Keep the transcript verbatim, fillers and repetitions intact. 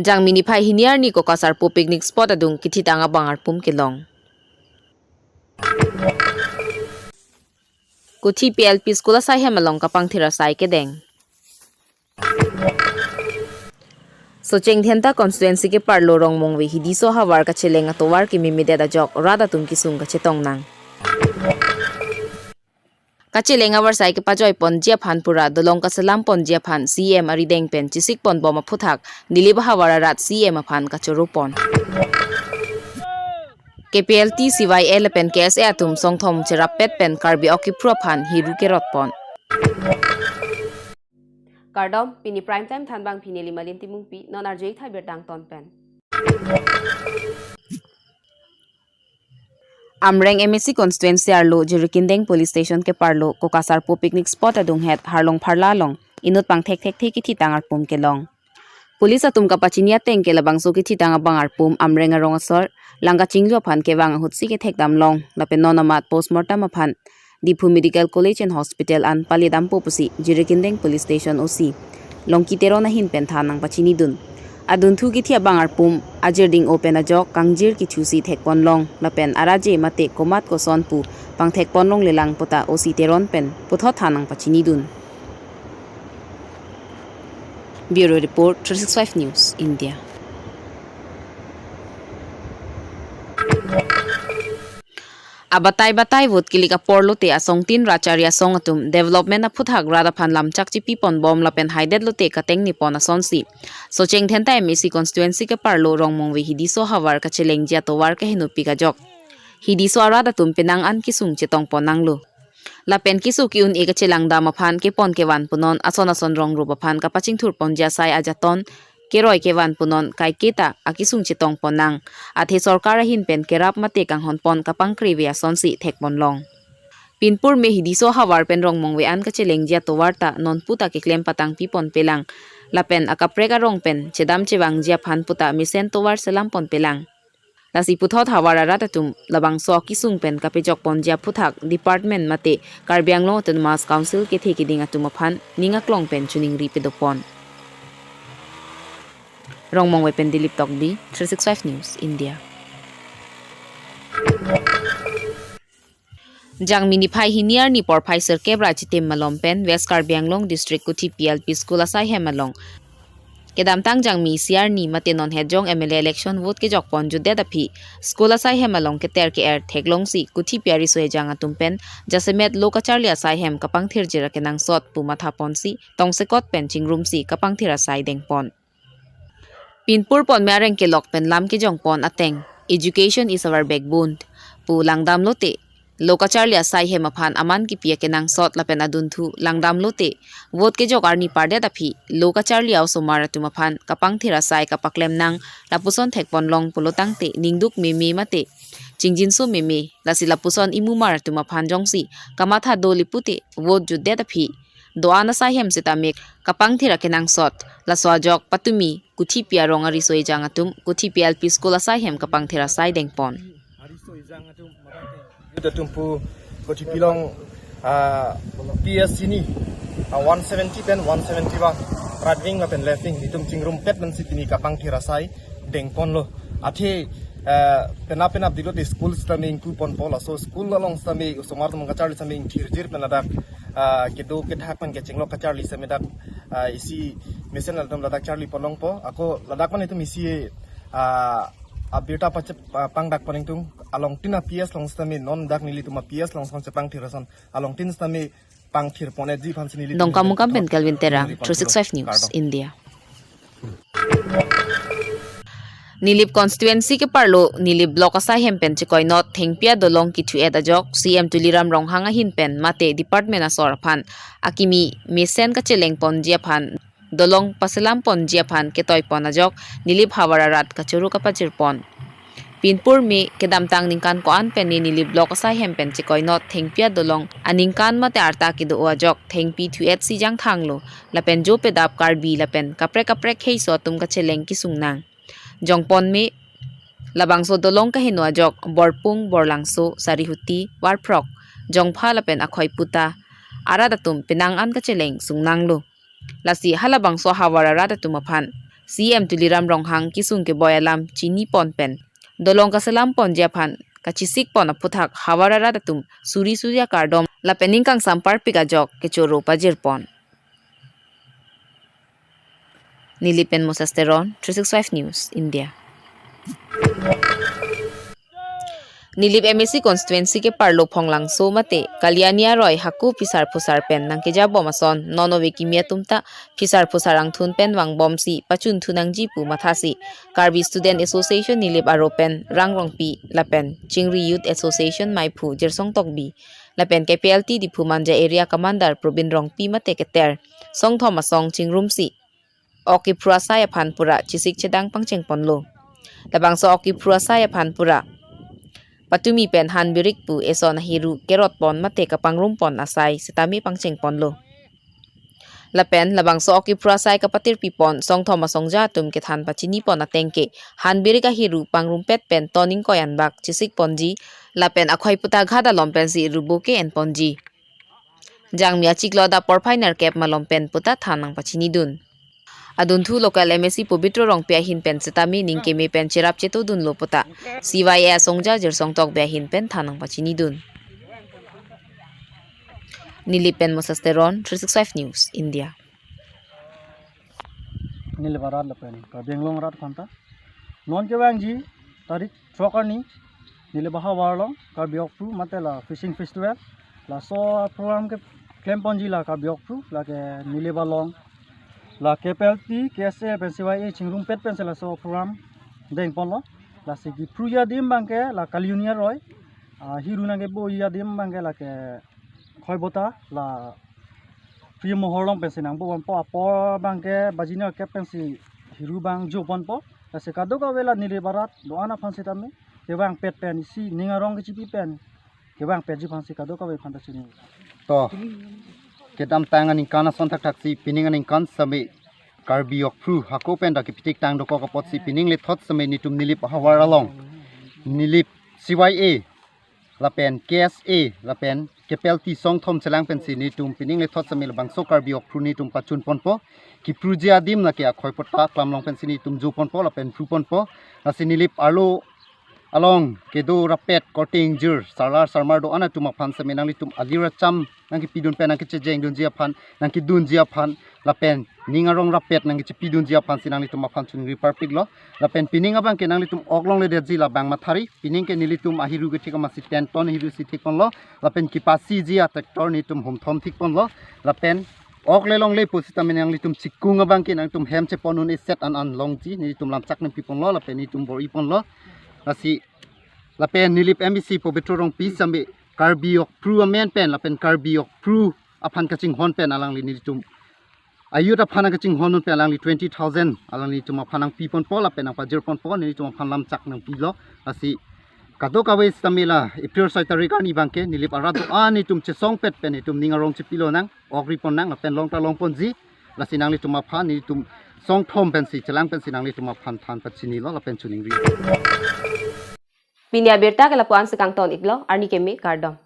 Jangmi niphai hini arni Kokasarpo picnic spot adung kithitang abang arpum kelong. Kuthi P L P school asaihem along kapangthir asai kedeng. Socheng Dhenta constituency keparlo Rongmongve Hidiso ahavar kacheleng atovar kememedet ajok rat atum kesung kachetong nang. Kacheleng avarsai kepajoiponji aphan pura dolong kaselamponji aphan C E M arideng pen chesikponbom aphuthak Nilip ahavar arat C E M aphan kachoropon. K P L T, C Y L pen K S A atum songthom cherappet pen Karbi ok kiphru aphan hiru kerotpon. Kardom, pini prime time thanbang pini Limalin Timungpi, non arjui thai birta angton pen. Amreng M A C constituency arlo Jirikindeng police station keparlo Kokasarpo picnic spot adunghet Harlong Pharla along inut pangthek thekthe kithitang arpum kelong. Police atum kapachini ateng ke labangso kithitang abang arpum Amreng arong asor lang kachinglu aphan kevang ahutsi kethekdam long lapen non amat postmortem aphan Diphu Medical College and Hospital an paledampo pusi Jirikindeng Police Station O C Longki Teron ahin pen than nangpachinidun. Adunthu kithi abang arpum ajir ding-o pen ajok kangjir kichusi thekpon long lapen araje mate komat koson pu pangthekpon longlelang puta O C Teron pen puthot than nangpachinidun. Bureau Report, three six five News, India. Abatai batai vote kilik apor lote asongtin rachari asong atum development aphuthak rat aphan lamchak chipiponbom lapen haidet lote kateng nipon asonsi Socheng Dhenta M A C constituency keparlo Rongmongve Hidiso ahavar kachelengji atovar kehenopik ajok Hidiso arat atum penang an kesung chetongpon nanglo. Lapen keso ke-un-e kachelangdam aphan kepon kevan punon ason ason rong rup aphan kapachingthurponji asai ajaton keroi kevan punon kaiketa akesung chetongpon nang. Athe sorkar ahin pen kerap mate kanghonpon kapangkreve asonsi thekpon long. Pinpur me Hidiso ahavar pen Rongmongve an kachelengji atovar ta nonpu ta keklem patangpiponpelang. Lapen akaprek arong pen chedam chevangji aphan puta mesen tovar selampon pelang. Lasi puthot havar arat atum labangso akesung pen kapejokponji aphuthak department mate Karbi Anglong Autonomous Council kethe keding atum aphan ning aklong pen choningri pedopon. Rongmongve pen Dilip Tokbi, three six five News, India. Jangmi niphai hini arni porphai sirkep ra chitim malom pen West Karbi Anglong District Kuthi P L P School asaihem along kedamtang Jangmi isi arni mate non hetjong M L A election vote kejokpon jutdet aphi school asaihem along keter ke-er theklongsi Kuthi P R iso ejang atum pen jasemet lo kacharli asaihem kapangthirjir akenangsot pu mathaponsi tongsekot pen chingrumsi kapangthir asai dengpon. Pinpur ponme areng kelok pen lam kejongpon ateng, "Education is our backbone," pu langdam lote lo kacharli asaihem aphan aman kipi akenangsot lapen adunthu langdam lote vote kejok arni pardet aphi lo kacharli a-osomar atum aphan kapangthir asai kapaklem nang lapuson thekpon long pulo tangte ningduk meme mate chingjinso meme, lasi lapuson imumar atum aphan jongsi kamatha doli pute vote jutdet aphi do-an asaihem sitame kapangthir akenangsot. Laso ajok patumi Kuthipi arong ariso ejang atum Kuthipi L P School asaihem kapangthir asai dengpon. Youth atum pu Kuthipi along, ah, P S hini, ah, one seventy pen one seventy-one, right wing lapen left wing, itum chingrumpet pensi pini kapangthir asai dengponlo. Athe, ah, penap penap dilo te school sitame ingkuponpo, laso school along sitame osomar atum kacharli sitame ingthirjir pen ladak, ah, kedo kethak pen kachinglok kacharli sitame dak, ah, isi mesen atum ladak charlipon longpo. Ako ladak pen itum isi, ah, abirta pachep, ah, pangdakpon ingtung, alongtin a-P S along sitame non dak nelitum a-P S along song chepangthir ason alongtin sitame pangthirponji aphansi nelitum Dongkamukam pen Kelvin Terang, three six five News, India. Nilip constituency keparlo Nilip block asaihem pen chekoinot thengpi adolong kithu-et ajok C M Tuliram Ronghang ahin pen mate department asor aphan akimi mesen kachelengponji aphan dolong paselamponji aphan ketoipon ajok Nilip havar arat kachoro kapajirpon. Pinpur me kedamtang ningkan ko-an pen ne Nilip block asaihem pen chekoinot thengpi adolong aningkan mate arta kedo-o ajok thengpi thu-et si jangthanglo lapen jo pedap Karbi lapen kaprek kaprek heiso atum kacheleng kesung nang. Jongpon me labangso dolong kaheno ajok Borpung, Borlangso, Sarihuti, Warphrok, Jongpha lapen Akhoiputa arat atum penang an kacheleng sung nanglo. Lasi halabangso havar arat atum aphan C E M Tuliram Ronghang kesung keboi alam chinipon pen dolong kaselam ponji aphan kachisik pon aphuthak havar arat atum suri suri akardom lapen ning kangsam parpik ajok kechoro pajir pon. Nilip pen Moses Teron, three six five News, India. Nilip M A C constituency ke Parlo Phonglangso mate Kalyani aroi hako phisar phusar pen nangkejabom ason non ove kimi atum ta phisar phusar angthun pen vangbomsi pachun thunangji pu mathasi Karbi Student Association Nilip aro pen Rang Rongpi lapen Chingri Youth Association Maiphu Jirsong Tokbi lapen K P L T Diphu Manja Area Commander Probin Rongpi mate keter songthom asong chingrumsi ok kephru asai aphan pura chisik chedang pangcheng ponlo. Labangso ok kephru asai aphan pura patumi pen han birik pu eson ahiru kerot pon mate kapangrum pon asai sitame pangcheng ponlo. Lapen labangso ok kephru asai kapatirpi pon songthom asongja atum kethan pachini pon ateng ke han birik ahiru pangrumpet pen toning koyan bak chisik ponji lapen akhoi puta ghat alom pensi rubo ke-en ponji. Jangmi achiklo adap porphai nerkep malom pen puta than nangpachinidun. Adunthu local M A C Pobitro Rongpi ahin pen sitame ning keme pen cherap chetodunlo puta C Y A asongja Jirsong Tokbi ahin pen than nangpachinidun. Nilip pen Moses Teron, three six five News, India. Nilip arat lapen Karbi Anglong arat aphanta non kevangji tarik throk arni Nilip ahavar along Karbi Okphru mate la Fishing Festival laso program keklem ponji la Karbi Okphru lake Nilip along la K P L T, K S A pen C Y A chingrumpet pensi laso program deng ponlo. Lasi kephruji adim abangke la Kalyani aroi, ah, hiru nangkeboji adim abangke lake Khoibota la Pri Mohor along pensi nangbo ponpo, apor abangke baji nerkep pensi hiru abang jo ponpo. Lasi kadokave la Nilip arat do-an aphan sitame kevangpet pen isi ning arong kechipi pen kevangpetji aphansi kadokave aphanta chini. To, kedamtang aningkan ason thakthaksi pining aningkan sitame Karbi Okphru hako pen dak kepitik tang dokok apotsi pining lethot sitame netum Nilip ahavar along Nilip C Y A lapen K S A lapen K P L T songthom chelang pensi netum pining lethot sitame labangso Karbi Okphru netum pachun ponpo. Kephruji adim lake akhoi puta klam along pensi netum jo ponpo lapen phru ponpo. Lasi Nilip arlo along kedo rapet korte ingjir sarlar sarmar do-an atum aphan sitame nanglitum alir acham nangkepidun pen nangkechejengdunji aphan nangkedunji aphan lapen ning arong rapet nangkechepidunji aphansi nanglitum aphan chuningri parpiklo. Lapen pining abangke nanglitum ok longledetji labang mathari, pining ke nelitum ahiru kethik amatsi ten ton ahiru si thik ponlo. Lapen kepasiji a-tractor netum humthom thik ponlo. Lapen ok le longle pusitame nanglitum chikung abangke nangtum hem chepon un-e set an an longji netum lamchak nangpi ponlo lapen netum bor-i ponlo. Lasi lapen Nilip M A C Pobitro Rongpi sitame Karbi Okphru amen pen lapen Karbi Okphru aphan kachinghon pen alangli netum a-youth aphan kachinghon un pen alangli twenty thousand alanglitum aphan nangpi ponpo lapen nangpajir ponpo, netum aphan lamchak nangpilo. Lasi kadokave sitame la April soi tarik arni abangke Nilip arat do-an netum chesongpet pen netum ning arong chepilonang, ok ri ponnang lapen long ta long ponji. Lasi nanglitum aphan netum songthom pensi chelang pensi nanglitum aphan than pachinilo lapen chuningri. Pini abirta ke lapu-an si kangton iklo, arni keme kardom.